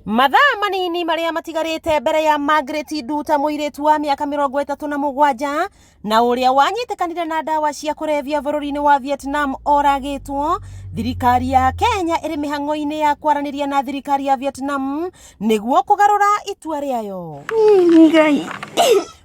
Mathaa manini marĩa matigarĩte mbere ya Margaret Nduta mũirĩtu wa mĩaka 37 na ũrĩa wanyitĩkanire na ndawa cia kũrebia bũrũri-inĩ wa Vietnam oragĩtwo, thirikari ya Kenya ĩrĩ mĩhang'o-inĩ ya kwaranĩria na thirikari ya Vietnam nĩguo kũgarũra itua rĩayo. Ngai.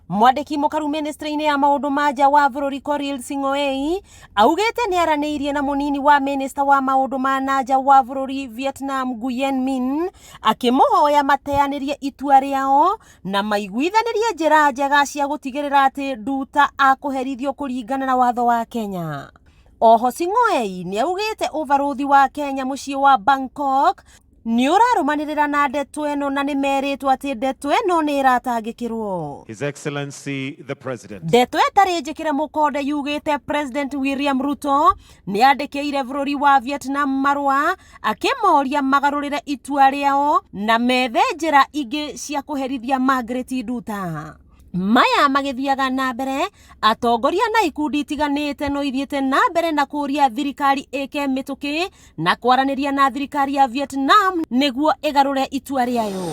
Mwandĩki mũkaru ministry-inĩ ya maũndũ ma nja wa bũrũri Korir Sing'oei augĩte nĩ aranĩirie na mũnini wa minista wa maũndũ ma na nja wa bũrũri Vietnam Nguyen Minh akĩmũhoya mateanĩrie itua rĩao na maiguithanĩrie njĩra njega cia gũtigĩrĩra atĩ Nduta akũherithio kũringana na watho wa Kenya. Oho Sing'oei nĩ augĩte ũbarũthi wa Kenya mũciĩ wa Bangkok nĩ ũrarũmanĩrĩra na ndeto ĩno na nĩ merĩtwo atĩ ndeto ĩno nĩ ĩratangĩkĩrwo. His Excellency the President. Ndeto ĩtarĩ njĩkĩre mũkonde yugĩte President William Ruto nĩ andĩkĩire bũrũri wa Vietnam marũa akĩmoria magarũrĩre itua rĩao na methe njĩra ingĩ cia kũherithia Margaret Nduta. Maya magĩthiaga na mbere, atongoria na ikundi itiganĩte no ithiĩte na mbere na kũria thirikari ĩke mĩtũkĩ na kwaranĩria na thirikari ya Vietnam nĩguo ĩgarũre itua rĩayo.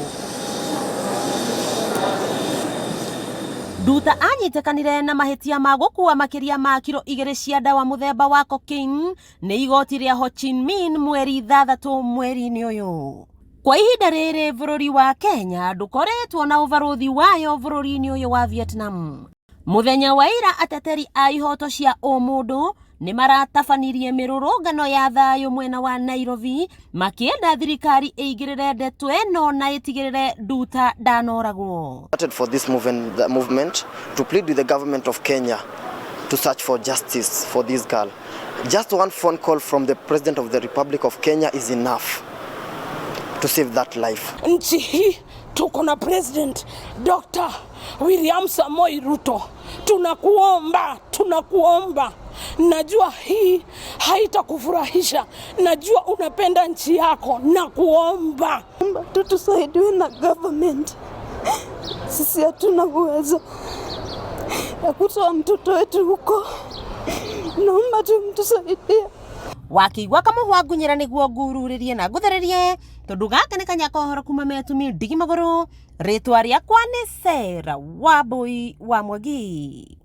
Nduta anyitĩkanire na mahĩtia ma gũkua makĩria ma kiro igĩrĩ cia ndawa mũthemba wa cocaine nĩ igoti rĩa Ho Chi Minh mweri ithathatũ mweri-inĩ ũyũ. Kwa ihinda rĩrĩ bũrũri wa Kenya ndũkoretwo na ũbarũthi wayo bũrũri-inĩ ũyũ wa Vietnam. Mũthenya wa ira ateteri a ihoto cia ũmũndũ nĩ maratabanirie mĩrũrũngano ya thayũ mwena wa Nairobi makĩenda thirikari ĩingĩrĩre ndeto ĩno na ĩtigĩrĩre Nduta ndanoragwo. Started for this movement, the movement to plead with the government of Kenya to search for justice for this girl. Just one phone call from the President of the Republic of Kenya is enough to save that life. Nchi hii tuko na President Dr. William Samoei Ruto, tunakuomba, tunakuomba. Najua hii haitakufurahisha, najua unapenda nchi yako, nakuomba tu tusaidiwe na government. Sisi hatuna uwezo ya kutoa mtoto wetu huko, naomba tu mtusaidie. Wakĩigua kamũhwa ngunyĩra nĩguo ngururĩrie na ngũthererie tondũ gaka nĩ kanya kohoro kuma metumi ndigi magũrũ rĩtwa rĩakwa nĩ Sarah Wambui wa Mwangi.